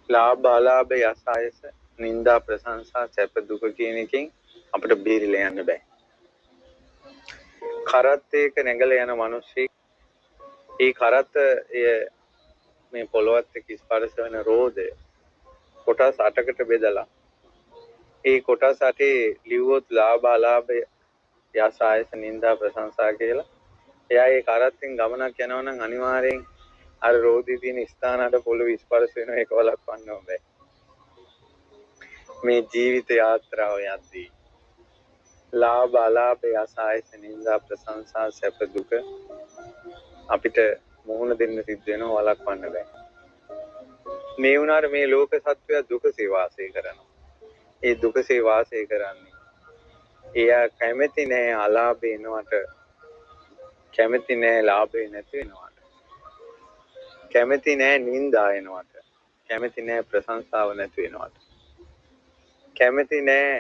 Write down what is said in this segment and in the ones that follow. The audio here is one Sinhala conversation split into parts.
ලාභ අලාභ යස අයස නිന്ദා ප්‍රශංසා සැප දුක කියන එකෙන් අපිට බේරිලා යන්න බෑ. කරත් එක නැගලා යන මිනිස්සෙක් ඒ කරත් එය මේ පොළොවත් එක්ක ස්පර්ශ වෙන රෝදය කොටස් 8කට බෙදලා ඒ කොටස් 8 ලිව්වොත් ලාභ අලාභ යස ආයස නිന്ദා ප්‍රශංසා කියලා. එයා ඒ කරත්තෙන් ගමනක් යනවා නම් අනිවාර්යෙන් අර රෝදේ තියෙන ස්ථාන අට පොළොව ස්පර්ශ වෙනවා, ඒක වළක්වන්න බෑ. මේ ජීවිත යාත්‍රාව යද්දී ලාභ අලාභ යස ආයස නිന്ദා ප්‍රශංසා සැප දුක අපිට මුහුණ දෙන්න සිද්ධ වෙනවා, වළක්වන්න බෑ. මේ වුණාට මේ ලෝක සත්වයා දුකසේ වාසය කරනවා. ඒ දුකසේ වාසය කරන්නේ එයා කැමති නෑ අලාභ එනවට, කැමති නෑ ලාභේ නැති වෙනවට, කැමති නෑ නිന്ദා එනවට, කැමති නෑ ප්‍රශංසාව නැති වෙනවට, කැමති නෑ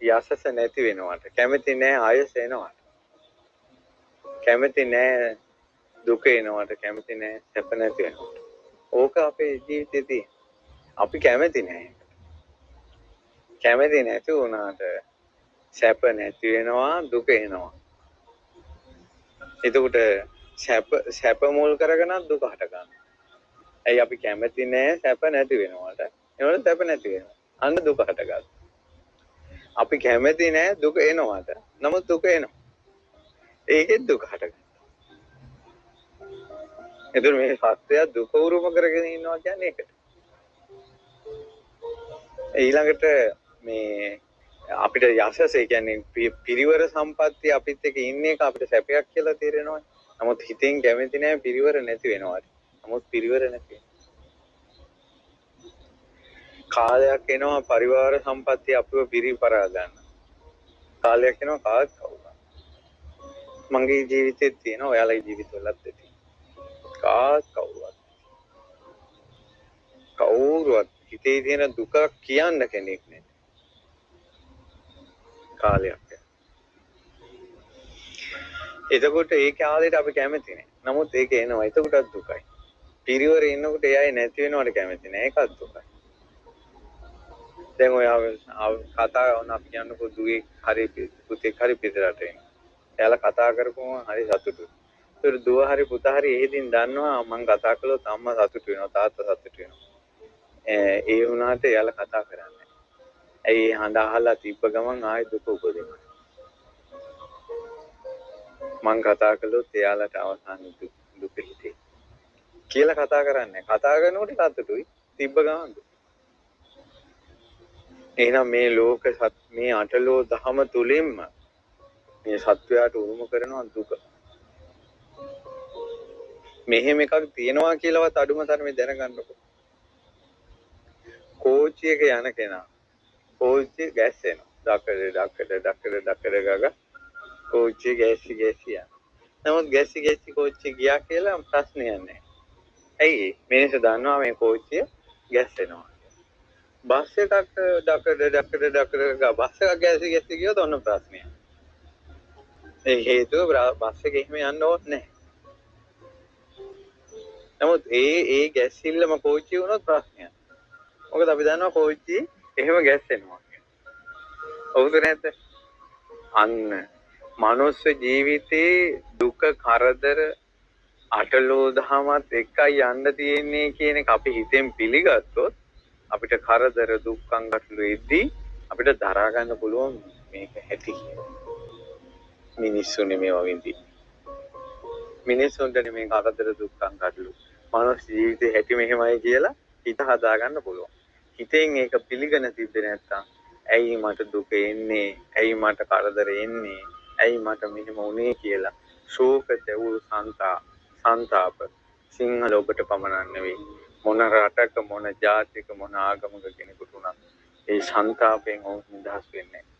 යසස නැති වෙනවට, කැමති නෑ ආයස එනවට, කැමති නෑ දුක එනවට, කැමති නෑ සැප නැති වෙනවට. ඕක අපේ ජීවිතේ තියෙන. අපි කැමති නෑ. කැමති නැති වුණාට සැප නැති වෙනවා, දුක එනවා. එතකොට සැප මුල් කරගෙනත් දුක හට ගන්නවා. ඇයි අපි කැමති නෑ සැප නැති වෙනවට? එනකොට සැප නැති වෙනවා. අන්න දුක හට ගන්නවා. අපි කැමති නෑ දුක එනවට. නමුත් දුක එනවා. ඒකෙත් දුක හට ගන්නවා. එතකොට මේ සත්‍යය දුක උරුම කරගෙන ඉන්නවා කියන්නේ ඒකට. ඊළඟට මේ අපිට යසස, ඒ කියන්නේ පිරිවර සම්පත්තිය අපිත් එක්ක ඉන්න එක අපිට සැපයක් කියලා තේරෙනවා. නමුත් හිතෙන් කැමති නෑ පිරිවර නැති වෙනවට. නමුත් පිරිවර නැති වෙනවා. කාලයක් එනවා පරිවාර සම්පත්තිය අපිව පිරිපරා ගන්න. කාලයක් එනවා කාත් කවුරුත්. මගේ ජීවිතෙත් තියෙනවා, ඔයාලගේ ජීවිතවලත් තියෙනවා. කාත් කවුරුවත්. කවුරුවත් හිතේ තියෙන දුක කියන්න කෙනෙක් නෑ. කාලයක් යනවා. එතකොට ඒ කාලේට අපි කැමති නෑ. නමුත් ඒක එනවා. එතකොටත් දුකයි. පිරිවර ඉන්නකොට ඒ අය නැති වෙනවට කැමති නෑ. ඒකත් දුකයි. දැන් ඔය කතා වුණ අපි කියන්නකෝ දුවේ හරි පුතෙක් හරි පිටරට එනවා. එයාලා කතා කරපුවම හරි සතුටුයි. ඒතර දුව හරි පුතා හරි එහෙදින් දන්නවා මං කතා කළොත් අම්මා සතුටු වෙනවා, තාත්තා සතුටු වෙනවා. ඒ වුණාට එයාලා කතා කරන්නේ නෑ. ඇයි ඒ හඬ අහලා තිබ්බ ගමන් ආයෙ දුක උපදිනවා. මං කතා කළොත් එයාලට අවසාන දුක හිතේ කියලා කතා කරන්නේ. කතා කරනකොට සතුටුයි, තිබ්බ ගමන් දුක. එහෙනම් මේ ලෝක මේ අටලෝ දහම තුලින්ම මේ සත්වයාට උරුම කරනවා දුක. මෙහෙම එකක් තියෙනවා කියලාවත් අඩුම තරමේ දැනගන්නකො. කෝච්චි එක යන කෙනා කෝච්චිය ගැස්සෙනවා. දකඩ දකඩ දකඩ දකඩ ගග කෝච්චිය ගැස්සි ගැස්සි යනවා. නමුත් ගැස්සි ගැස්සි කෝච්චිය ගියා කියලා ප්‍රශ්නයක් නැහැ. ඇයි? මිනිස්සු දන්නවා මේ කෝච්චිය ගැස්සෙනවා. බස් එකක් දකඩ දකඩ දකඩ ගා බස් එකක් ගැස්සි ගැස්සි ගියොත් ඔන්න ප්‍රශ්නයක්. ඒ හේතුව බස් එක එහෙම යන්න ඕනේ නැහැ. නමුත් ඒ ඒ ගැස්සිල්ලම කෝච්චිය වුණොත් ප්‍රශ්නයක්. මොකද අපි දන්නවා කෝච්චිය එහෙම ගැස්සෙනවා කියලා. ඔව්ද නැද්ද? අන්න මනුස්ස ජීවිතේ දුක කරදර අටලෝ දහමත් එක්කයි යන්න තියෙන්නේ කියන එක අපි හිතෙන් පිළිගත්තොත් අපිට කරදර දුක්ඛං ගැටලු එද්දී අපිට දරා ගන්න පුළුවන් මේක ඇති කියලා. මිනිස්සු නෙමෙයි විඳින්නේ. මිනිස්සුන්ට නෙමෙයි කරදර දුක්ඛං ගැටලු. මනුස්ස ජීවිතේ හැටි මෙහෙමයි කියලා හිත හදා ගන්න පුළුවන්. හිතෙන් ඒක පිළිගෙන තිබ්බේ නැත්තම් ඇයි මට දුක එන්නේ, ඇයි මට කරදර එන්නේ, ඇයි මට මෙහෙම වුනේ කියලා ශෝක තැවුල් සන්තාප සිංහල ඔබට පමණක් නෙවෙයි, මොන රටක මොන ජාතික මොන ආගමක කෙනෙකුට උනත් ඒ සන්තාපයෙන් ඔවුන් නිදහස් වෙන්නේ නැහැ.